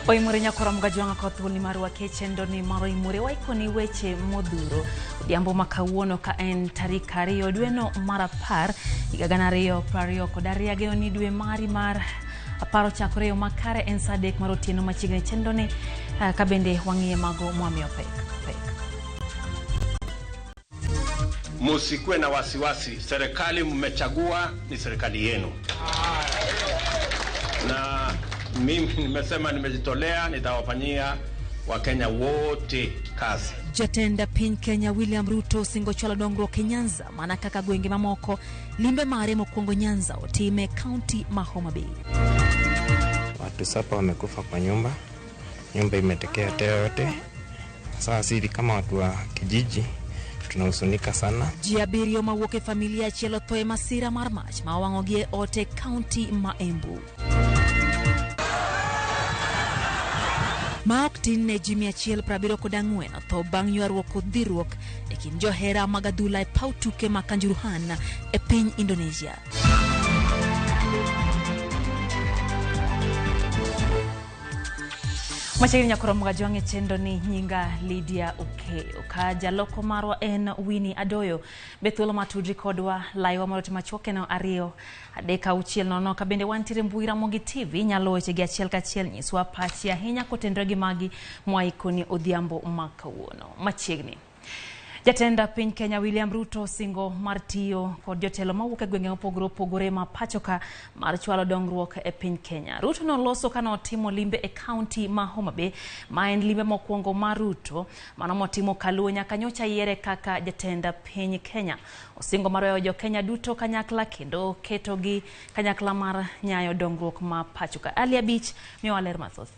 Oimore nyakora mgajwang'a koth thuol ni marwa kechendo ni mar oimore waikoni weche modhuro. Odhiambo ma kawuono ka en tarik 2 dweno mar 10 higa 2022 ageno ni dwe mari mar 10 ochakore yo makare en saa 3 mar otieno machiegni chenro ni ka bende wang'iye mago mwamiyo pek pek. Musikuwe na wasiwasi, serikali mmechagua ni serikali yenu, na mimi nimesema nimejitolea, nitawafanyia Wakenya wote kazi. Jatend piny Kenya William Ruto osingo chwalo dongruok e Nyanza mana kaka gwenge mamoko. Limbe mare mokwongo Nyanza otime kaunti ma Homa Bay. Watu 7 wamekufa kwa nyumba, nyumba imeteketea yote. Sasa sisi kama watu wa kijiji tunahuzunika sana. Ji 7 mawuok e familia achiel otho e masira mar mach ma owang'ogi e ot e kaunti ma Embu. Ma ok tin ne ji 174 otho bang' ywaruok kod dhirruok e kind johera mag adhula e paw tuke ma Kanjuruhan e piny Indonesia. Machiegni nyakoro mgajwang' e chenro ni nyinga Lydia Okeyo. Ka jaloko marwa en Winnie Adoyo. Be thuolo matudri kodwa laiwa moro machuok en 2 3 6 0. Ka bende wantiere mbui Ramogi TV nyalo weche gi achiel kachiel nyiswa pachi ahinya kotenore gi magi mwaikoni odhiambo ma kawuono. Machiegni. Jatend piny Kenya William Ruto singo mar tiyo kod jotelo mawuok e gwenge mopogore opogore ma pacho ka mar chwalo dongruok e piny Kenya. Ruto noloso ka notimo limbe e kaunti ma Homa Bay, ma en limbe mokwongo mar Ruto mano motimo kaluwo nyaka nyocha yiere kaka jatend piny Kenya. Osingo mar weyo jo Kenya duto kanyakla kendo ketogi kanyakla mar nyayo dongruok ma pacho ka. Ali Abich miyowa ler mathoth.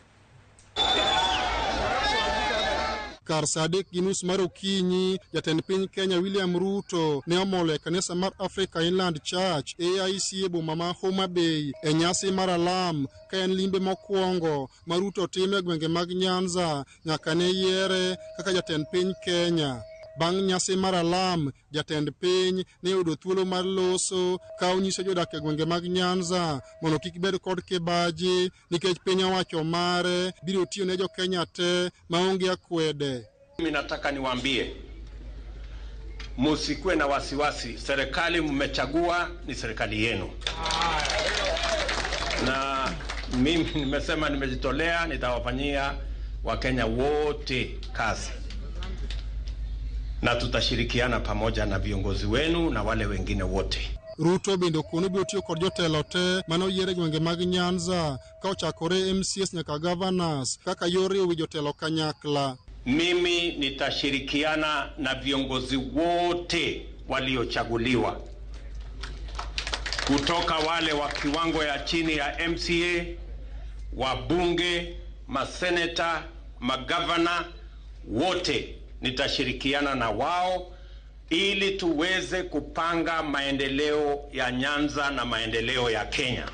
Kar saa 3:30 mar okinyi, jatend piny Kenya William Ruto ne omolo e kanisa mar Africa Inland Church AIC e boma ma Homa Bay e nyasi mar alam ka en limbe mokwongo ma Ruto timo e gwenge mag Nyanza nyaka ne yiere kaka jatend piny Kenya. Bang' nyasi mar alam, jatend piny ne oyudo thuolo mar loso ka onyiso jodak e gwenge mag Nyanza mondo kik bed kod kibaji nikech piny owacho mare biro tiyo ne jo Kenya te maonge akwede. Mimi nataka niwaambie musikuwe na wasiwasi, serikali mmechagua ni serikali yenu, na mimi nimesema nimejitolea, nitawafanyia Wakenya wote kazi, na tutashirikiana pamoja na viongozi wenu na wale wengine wote. Ruto bende okono biro tiyo kod jotelo te mane oyier e gwenge mag Nyanza ka ochakore MCS nyaka governors kaka yor riwo wi jotelo kanyakla. Mimi nitashirikiana na viongozi wote waliochaguliwa kutoka wale wa kiwango ya chini ya MCA, wabunge, maseneta, magavana, wote nitashirikiana na wao ili tuweze kupanga maendeleo ya Nyanza na maendeleo ya Kenya.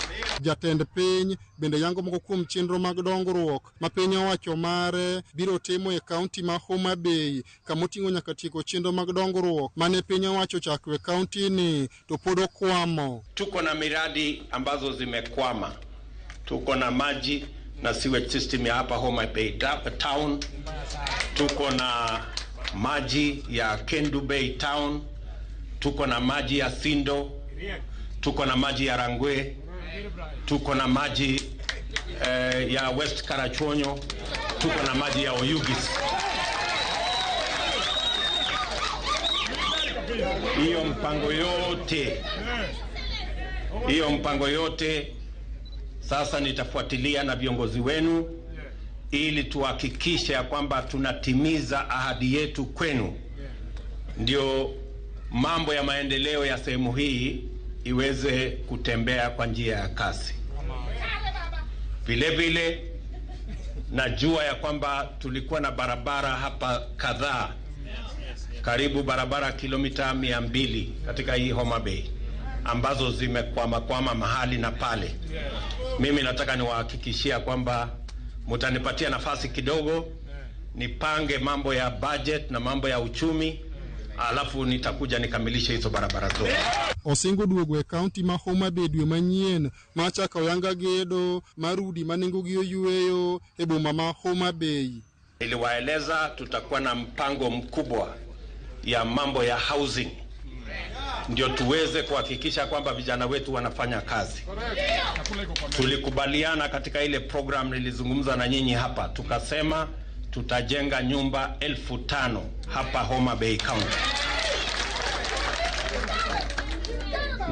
Jatend piny bende yango moko kuom chenro mag dongruok ma piny owacho mare biro timo e kaunti ma Homa Bay kamoting'o nyaka tieko chenro mag dongruok mane piny owacho ochako e kaunti ni to pod okwamo. Tuko na miradi ambazo zimekwama. Tuko na maji na sewage system ya hapa Homa Bay town. Tuko na maji ya Kendu Bay town, tuko na maji ya Sindo, tuko na maji ya Rangwe, tuko na maji ya West Karachuonyo, tuko na maji ya Oyugis. Hiyo mpango yote sasa nitafuatilia na viongozi wenu ili tuhakikishe ya kwamba tunatimiza ahadi yetu kwenu, ndio mambo ya maendeleo ya sehemu hii iweze kutembea kwa njia ya kasi. Vile vile najua ya kwamba tulikuwa na barabara hapa kadhaa, karibu barabara kilomita 200 katika hii Homa Bay ambazo zimekwama mahali na pale. Mimi nataka niwahakikishia kwamba mtanipatia nafasi kidogo nipange mambo ya budget na mambo ya uchumi, Alafu nitakuja nikamilishe hizo barabara zote. Osingo duogo e kaunti ma Homa Bay dwe manyien ma chako oyanga gedo mar udi ma nengogi oyueyo e boma ma Homa Bay. Niliwaeleza tutakuwa na mpango mkubwa ya mambo ya housing, ndio tuweze kuhakikisha kwamba vijana wetu wanafanya kazi. Tulikubaliana katika ile program nilizungumza na nyinyi hapa, tukasema tutajenga nyumba 5,000 hapa Homa Bay County,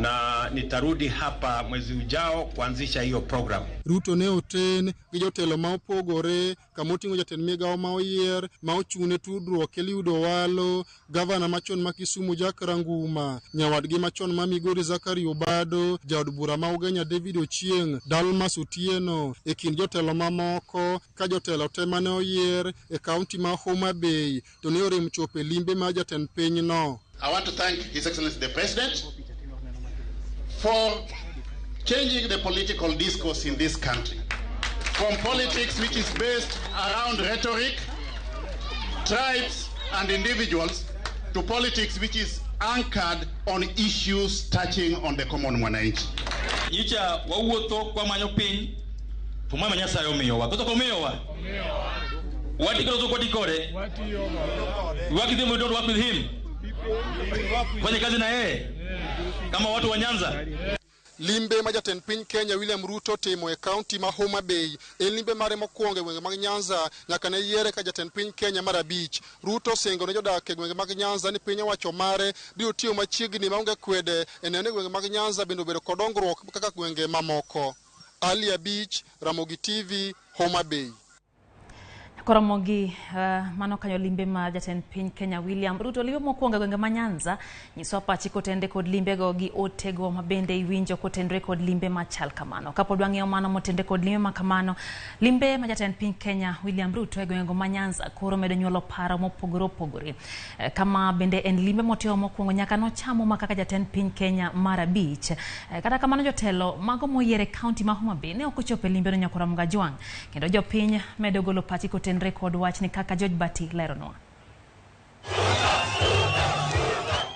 na nitarudi hapa mwezi ujao kuanzisha hiyo program. Ruto ne oten gi jotelo ma opogore kamoting'o jatend migawo ma oyier ma ochung'ne tudruok Eliud Owalo, gavana machon ma Kisumu Jack Ranguma, nyawadgi machon ma Migori Zachary Obado, jaod bura ma Ugenya David Ochieng', Dalmas Otieno e kind jotelo mamoko ka jotelo te mane oyier e kaunti ma Homa Bay to ne orem chopo e limbe mar jatend pinyno. I want to thank His Excellency the President for changing the political discourse in this country from politics which is based around rhetoric, tribes and individuals to politics which is anchored on issues touching on the common mwananchi. Nyicha wawuotho kwamanyo piny to mama Nyasaye omiyowa. Koso ok omiyowa? Wati koso ok wati kode? Work with him, we don't work with him. Fanye kazi na yeye kama watu wa Nyanza. Limbe ma jatend piny Kenya William Ruto timo e kaunti ma Homa Bay en limbe mare mokwongo e gwenge mag Nyanza nyaka ne yiere ka jatend piny Kenya mar abich. Ruto osingo ne jodak e gwenge mag Nyanza ni piny owacho mare biro tiyo machiegni maonge kwede e neno ni gwenge mag Nyanza bende obedo kod dongruok kaka gwenge mamoko. Ali Abich, Ramogi TV, Homa Bay. Koromogi mano kanyo limbe ma jatend piny Kenya William Ruto limbe mokwongo e gwenge ma Nyanza nyiso pachi kotende kod limbego gi otego ma bende iwinjo kotenre kod limbe machal kamano. Kapod wang'iyo mano motende kod limbe ma kamano, limbe ma jatend piny Kenya William Ruto e gwengego ma Nyanza koro medo nyuolo paro mopogore opogore. Kama bende en limbe motimo mokwongo nyaka nochamo ma kaka jatend piny Kenya mar abich. Kata kamano jotelo mago moyier e kaunti ma Homa Bay ne ok ochopo e limbeno nyaka Ramogi Ajwang', kendo jopiny medo golo pachi kotenre kod wachni kaka George Bati leronwa.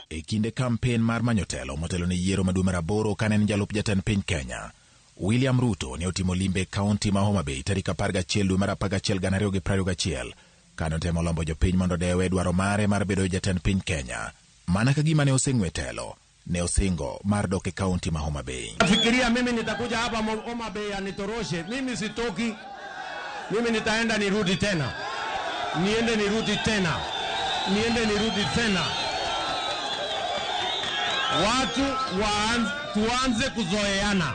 E kinde kampen mar manyo telo motelo ne yiero maduong' mar aboro kane en jalup jatend piny Kenya, William Ruto ne otimo limbe e kaunti ma Homa Bay tarik 11 dwe mar 11 2021 kane otemo lombo jopiny mondo odewe dwaro mare mar bedo jatend piny Kenya. Mana ka gima ne oseng'we telo, ne osingo mar dok e kaunti ma Homa Bay. Fikiria mimi nitakuja hapa Homa Bay anitoroshe, mimi sitoki. Mimi nitaenda nirudi tena. Niende nirudi tena. Niende nirudi tena. Watu tuanze kuzoeana.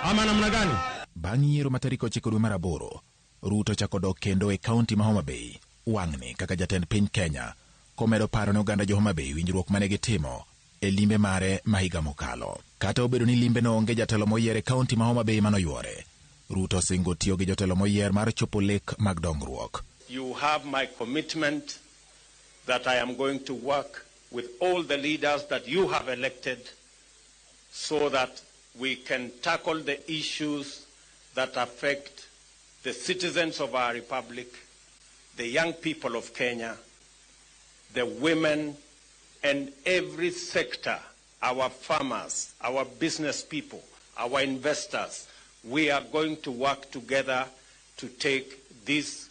Ama namna gani? Bang' yiero ma tarik 9 dwe mar aboro, Ruto chako dok kendo e kaunti ma Homa Bay wang'ni kaka jatend piny Kenya komedo paro ne oganda jo Homa Bay winjruok mane gitimo e limbe mare ma higa mokalo. Kata obedo ni limbe no onge jatelo moyier e kaunti ma Homa Bay manoyuore, Ruto osingo tiyo gi jotelo moyier mar chopo lek mag dongruok. You have my commitment that I am going to work with all the leaders that you have elected so that we can tackle the issues that affect the citizens of our republic, the young people of Kenya, the women, and every sector, our farmers, our business people, our investors. We are going to work together to take this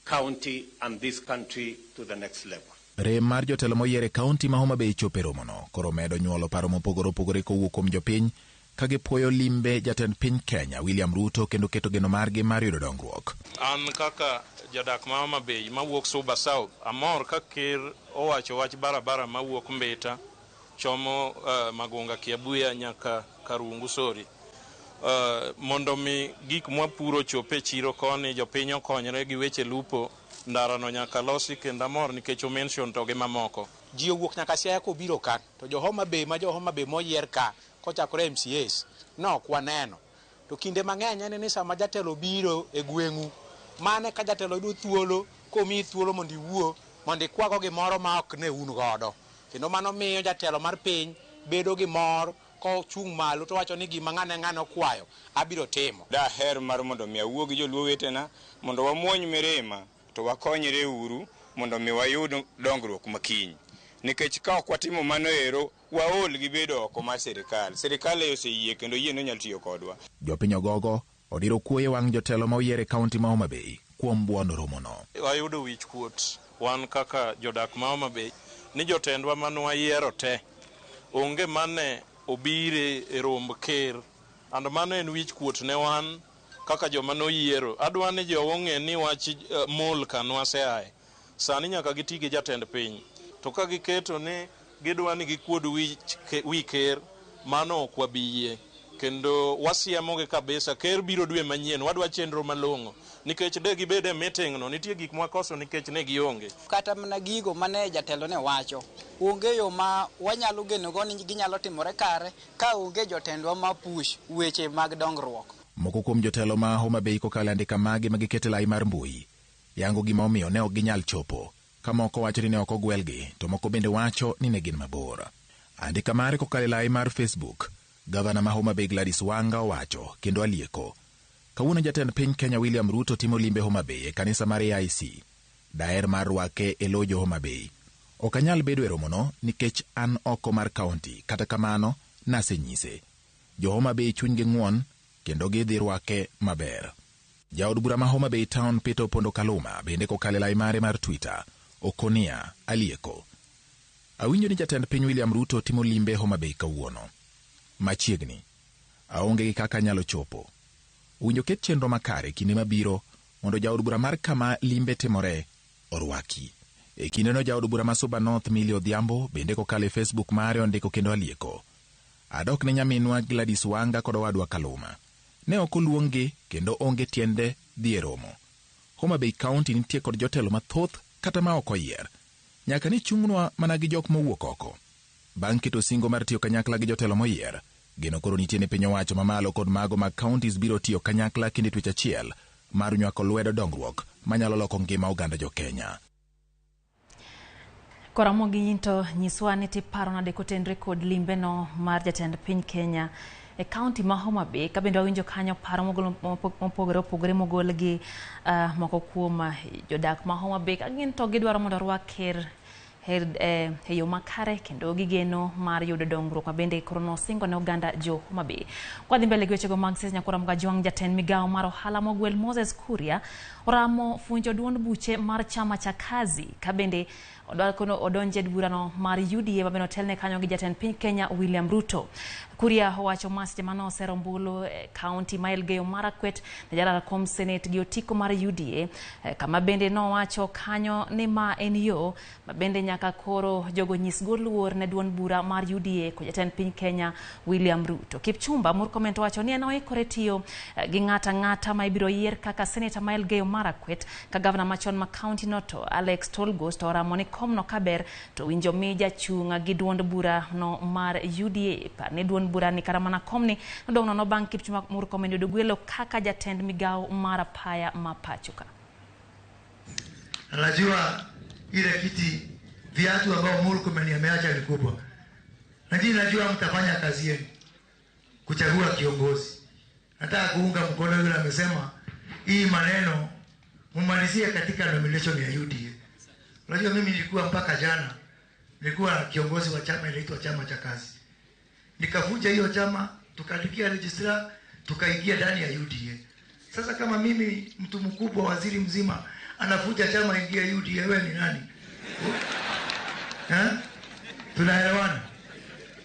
county and this country to the next level. Rem mar jotelo moyier e kaunti ma Homa Bay chopo e romono koro medo nyuolo paro mopogore opogore kowuok kuom jopiny ka gipuoyo limbe jatend piny Kenya William Ruto kendo keto geno margi mar yudo dongruok. An kaka jadak ma Homa Bay mawuok Suba South, amor ka ker owacho wach barabara mawuok Mbita chomo Magunga Kiabuya nyaka Karungu Sori. Mondo mi gik mwapuro chope chiro koni jopiny okonyre gi weche lupo, ndarano nyaka losi kendo amor nikech o mention to gi mamoko. Ji owuok nyaka Siaya kobiro ka, to jo Homa Bay ma jo Homa Bay moyier ka kochakore MCAs no ok waneno. To kinde mang'eny en ni sama jatelo biro e gweng'u, mane ka jatelo yudo thuolo komiyi thuolo mondo iwuo, mondo ikwago gimoro ma ok ne un godo. Kendo mano miyo jatelo mar piny bedo gi mor kochung' malo to wacho ni gima ng'ane ng'ane okwayo abiro timo. Daher mar mondo mi awuo gi joluo wetena mondo wamuony mirima to wakonyre uru mondo mi wayud dongruok makiny. Nikech ka ok watimo mano ero, waol gi bedo oko mar sirikal. Sirikal oseyie kendo yie ni onyalo tiyo kodwa. Jopiny ogogo odiro kuoyo e wang' jotelo ma oyier e kaunti ma Homa Bay kuom buono romono. Wayudo wich kuot wan kaka jodak ma Homa Bay ni jotendwa mane wayiero te onge mane obire e romb ker, and mano en wich kuot ne wan kaka joma noyiero. Adwa ni jowa ong'e ni wach mol ka nwaseaye. Sani nyaka giti gi jatend piny. To ka giketo ni gidwa ni gikuod wi ker, mano ok wabi yie. Kendo wasiemogi kabisa, ker biro dwe manyien, wadwa chenro malong'o. Nikech de gibed e meeting no, nitie gik mwakoso nikech ne gionge. Kata mana gigo mane jatelo ne wacho, onge yo ma wanyalo genogo ni ginyalo timore kare ka onge jotendwa ma push weche mag dongruok. Moko kuom jotelo ma Homa Bay kokalo e andika magi ma giketo e lai mar mbui yango gima omiyo ne ok ginyal chopo, ka moko wacho ni ne ok ogwelgi to moko bende wacho ni ne gin mabor. Andika mare kokalo e lai mar Facebook, Gavana ma Homa Bay Gladys Wanga owacho kendo alieko. Kawuono jatend piny Kenya William Ruto timo limbe Homa Bay e kanisa mar AIC. Daher mar rwake e lo jo Homa Bay. Ok anyal bedo e romono nikech an oko mar kaunti, kata kamano nasenyise. Jo Homa Bay chunygi ng'won kendo gidhi rwake maber. Jaod bura ma Homa Bay Town Peter Opondo Kaluma bende kokalo e lai mare mar Twitter okonia alieko. Awinjo ni jatend piny William Ruto timo limbe Homa Bay kawuono. Machiegni. Aonge gi kaka anyalo chopo. Owinjo ket chenro makare kinde mabiro mondo jaod bura mar kama limbe timore orwaki. E kindeno jaod bura ma Suba North Millie Odhiambo bende kokalo e Facebook mare ondiko kendo alieko. Adok ne nyaminwa Gladys Wanga kod owadwa Kaluma. Ne ok oluonggi kendo onge tiende dhi e romo. Homa Bay County nitie kod jotelo mathoth kata ma ok oyier. Nyaka ni chung'nwa mana gi jok mowuok oko. Bang' keto singo mar tiyo kanyakla gi jotelo moyier, geno koro nitie ni piny owacho mamalo kod mago mag counties biro tiyo kanyakla kinde twech achiel mar nywako lwedo dongruok manyalo loko ngima oganda jo Kenya. Koramogi into nyiswa ni tiparo nade kotenre kod limbeno mar jatend piny Kenya e kaunti ma Homa Bay. Ka bende wawinjo kanyo paro mopogore opogore mogol gi moko kuom jodak ma Homa Bay ka gin to gidwaro mondo orwak ker e yo makare kendo gigeno mar yudo dongruok ma bende koro nosingo ne oganda jo Homa Bay. Kwadhi mbele gi wechego mag siasa, Nyakora Mgajwang' jatend migawo mar ohala mogwel Moses Kuria oramo funjo duond buche mar chama cha Kazi ka bende odonje burano mar UDA ma bende otelne kanyo gi jatend piny Kenya William Ruto. Kuria owacho ma seche mane osero ombulu e kaunti ma Elgeyo Marakwet ne jalar kom Senate gi otiko mar UDA, kama bende nowacho kanyo ni ma en yo ma bende nyaka koro jogo nyisgo luor ne duond bura mar UDA kod jatend piny Kenya William Ruto. Kipchumba Murkomen to wacho ni en oikore tiyo gi ng'ata ng'ata ma ibiro yier kaka seneta ma Elgeyo Marakwet, ka gavana machon ma kaunti no to Alex Tolgos to oramo ni komno kaber to winjo mi jachung' gi duond bura no mar UDA. Par ni duond bura ni kata mana komni nodong' nono bang' Kipchumba Murkomen yudo gwelo kaka jatend migawo mar apaya ma pacho ka. Anajua ile kiti viatu ambao Murkomen ameacha ni kubwa, lakini najua mtafanya kazi yenu kuchagua kiongozi. Nataka kuunga mkono yule amesema hii maneno mumalizie katika nomination ya UDA. Unajua mimi nilikuwa mpaka jana nilikuwa kiongozi wa chama inaitwa Chama cha Kazi. Nikavuja hiyo chama, tukaandikia registrar, tukaingia ndani ya UDA. Sasa kama mimi mtu mkubwa, waziri mzima anavuja chama ingia UDA, wewe ni nani? Tunaelewana?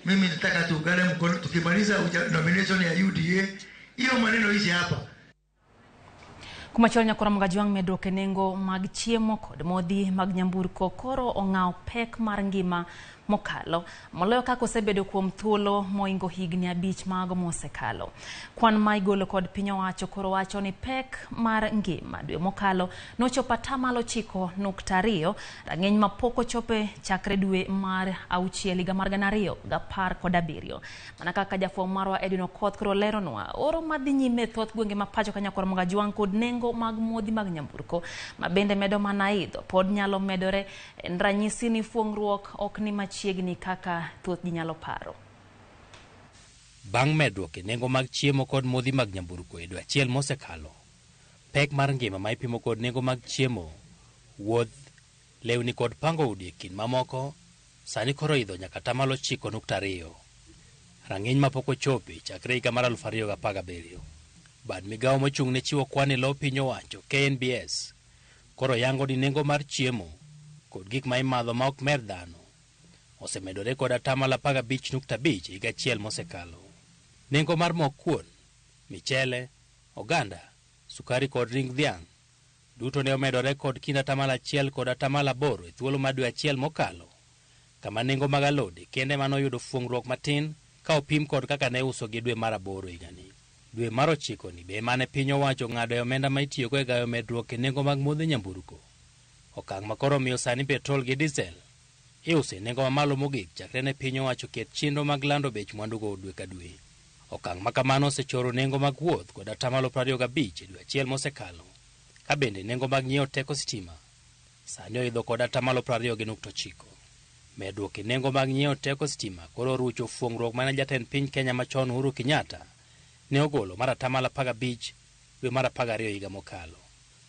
Mimi nataka tuungane mkono, tukimaliza nomination ya UDA, hiyo maneno ishi hapa. Kumachielo Nyakora Mgajwang' medruok e nengo mag chiemo kod modhi mag nyamburko koro ong'awo pek mar ngima mokalo moloyo kaka osebedo kuom thuolo moingo higni 5 mago mosekalo. Kwan ma igolo kod piny owacho koro wacho ni pek mar ngima dwe mokalo nochopo 9.2%, rang'iny ma pok ochope chakre dwe mar 6 higa mar 2017. Mana kaka jafwambo marwa Edwin Okoth koro leronwa, oro madhi nyime thoth gwenge ma pacho ka Nyakora Mgajwang' kod nengo mag modhi mag nyamburko ma bende medo mana idho pod nyalo medore. En ranyisi ni fuong'ruok ok ni machiegni kaka thoth ji nyalo paro. Bang' medruok e nengo mag chiemo kod modhi mag nyamburko e dwe achiel mosekalo, pek mar ngima ma ipimo kod nengo mag chiemo, wuoth, lewni kod pango udi e kind mamoko sani koro idho nyaka 9.2%, rang'iny mapok ochopi chakre higa mar 2017. Bad migawo mochung' ne chiwo kwan e lo piny owacho KNBS koro yango ni nengo mar chiemo kod gik ma imadho ma ok mer dhano osemedore kod 15.5% higa achiel mosekalo. Nengo mar mok kuon, michele, oganda, sukari kod ring dhiang' duto ne omedore kod kind 1% kod 8% e thuolo mar dwe achiel mokalo, kama nengo mag alode kende manoyudo fuong'ruok matin ka opim kod kaka ne usogi dwe mar aboro higani. Dwe mar ochiko ni be mane piny owacho ng'ado e omenda ma itiyogo e gayo medruok e nengo mag modho nyamburko. Okang' ma koro omiyo sani petrol gi diesel iuso e nengo mamalo mogik chakre ne piny owacho ket chenro mag lando bech mwandugo dwe ka dwe. Okang' ma kamano osechoro nengo mag wuoth kod 25% e dwe achiel mosekalo, ka bende nengo mag nyiewo teko sitima sani oidho kod 20.9%. Medruok e nengo mag nyiewo teko sitima koro orucho fuong'ruok mane jatend piny Kenya machon Uhuru Kenyatta ne ogolo mar 15% dwe mar 12 higa mokalo.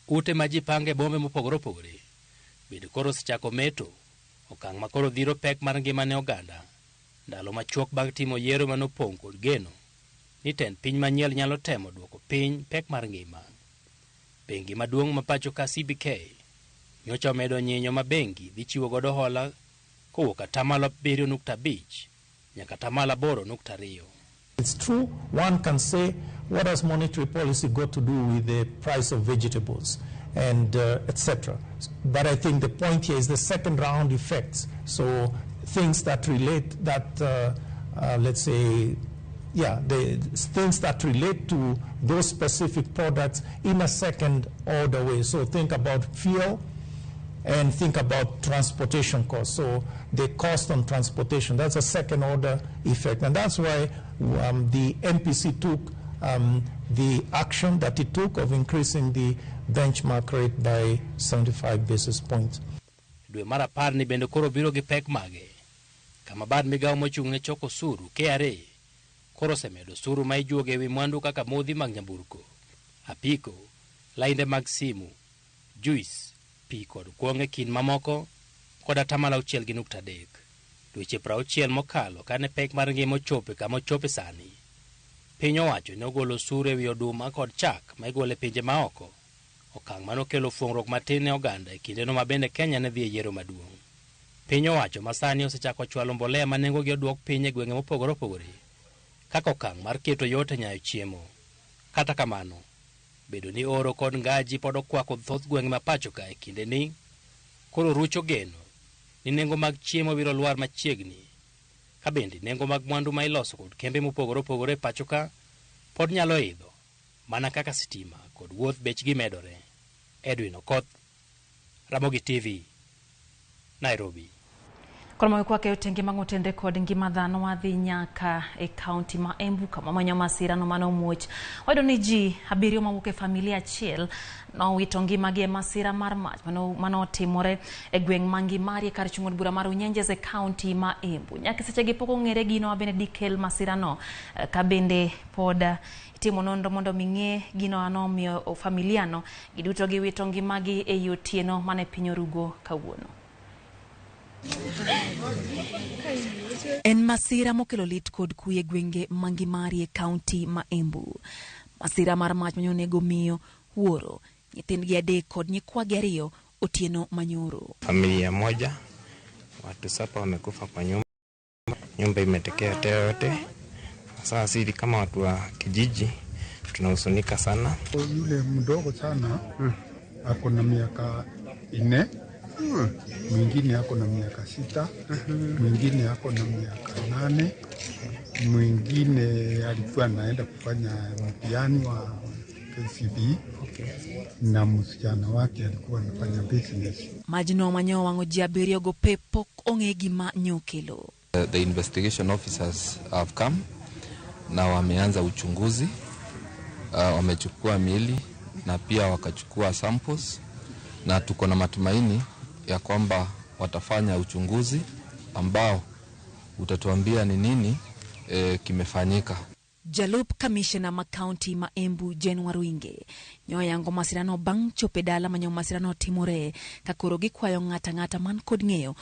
Ute ma ji pango e bombe mopogore opogore bende koro osechako meto, okang' ma koro dhiro pek mar ngima ne oganda ndalo machuok bang' timo yiero manopong' kod geno ni tend piny manyien nyalo temo duoko piny pek mar ngima. Bengi maduong' ma pacho ka CBK nyocha omedo nyinyo ma bengi dhi chiwo godo hola kowuok 7.5% nyaka 8.2%. It's true, one can say, what has monetary policy got to do with the price of vegetables and etc. But I think the point here is the second round effects. So things that relate that, let's say, yeah, the things that relate to those specific products in a second order way. So think about fuel and think about transportation costs. So the cost on transportation, that's a second order effect. And that's why the MPC took the action that it took of increasing the benchmark rate by 75 basis points. Dwe mar apar ni bende koro biro gi pek mage, kama bad migawo mochung' ne choko osuru KRA koro osemedo osuru ma ijuogo ewi mwandu kaka modhi mag nyamburko, apiko, lainde mag simu, juice, pi kod kuong' e kind mamoko kod 6.3%. Dweche 60 mokalo kane pek mar ngima ochopo kama ochope sani, piny owacho ne ogolo osuru ewi oduma kod chak ma igolo e pinje maoko, okang' manokelo fuong'ruok matin ne oganda e kindeno ma bende Kenya ne dhi e yiero maduong'. Piny owacho ma sani osechako chwalo mbolea ma nengogi oduok piny e gwenge mopogore opogore kaka okang' mar keto yot e nyayo chiemo. Kata kamano, bedo ni oro kod ngaji pod okwako thoth gwenge ma pacho ka e kinde ni koro rucho geno ni nengo mag chiemo biro lwar machiegni, ka bende nengo mag mwandu ma iloso kod kembe mopogore opogore e pacho ka pod nyalo idho mana kaka sitima kod wuoth bechgi medore. Edwin Okoth, Ramogi TV, Nairobi. Koro mago kwake otenge mag kod ngima dhano wadhi nyaka e kaunti ma Embu kama manyo masira no mane omuoch. Wayudo ni ji 7 mawuok e familia achiel nowito ngimagi e masira mar mach manotimore e gweng' ma Ngimari kar chung' od bura mar Unyenjes e kaunti ma Embu. Nyaka sechegi pok ong'ere gino ma bende dikel masira no, ka bende pod itimo nonro mondo mi ng'e gino manomiyo familia no giduto giwito ngimagi e otieno mane piny orugo kawuono. En masira mokelo lit kod kuyo e gwenge ma Ngimari e kaunti ma Embu. Masira mar mach manyonego miyo wuoro, nyithindgi 3 kod nyikwagi 2 otieno manyoro. Familia moja, watu 7 wamekufa kwa nyumba. Nyumba imeteketea yote. Sasa sisi kama watu wa kijiji tunahuzunika sana. Yule mdogo sana ako na miaka 4. Mwingine ako na miaka 6, mwingine ako na miaka 8, mwingine alikuwa anaenda kufanya mtihani wa KCPE. Na msichana wake alikuwa anafanya business. Majno manyo wang'o ji 7 go pe pok ong'e gima nyokelo. The investigation officers have come na wameanza uchunguzi. Wamechukua miili na pia wakachukua samples, na tuko na matumaini ya kwamba watafanya uchunguzi ambao utatuambia ni nini kimefanyika. Jalup kamishna ma kaunti ma Embu Jane Waruinge nyoyango masirano bang' chopo e dala manyo masirano timore ka koro gikwayo ng'ata ng'ata man kod ng'eyo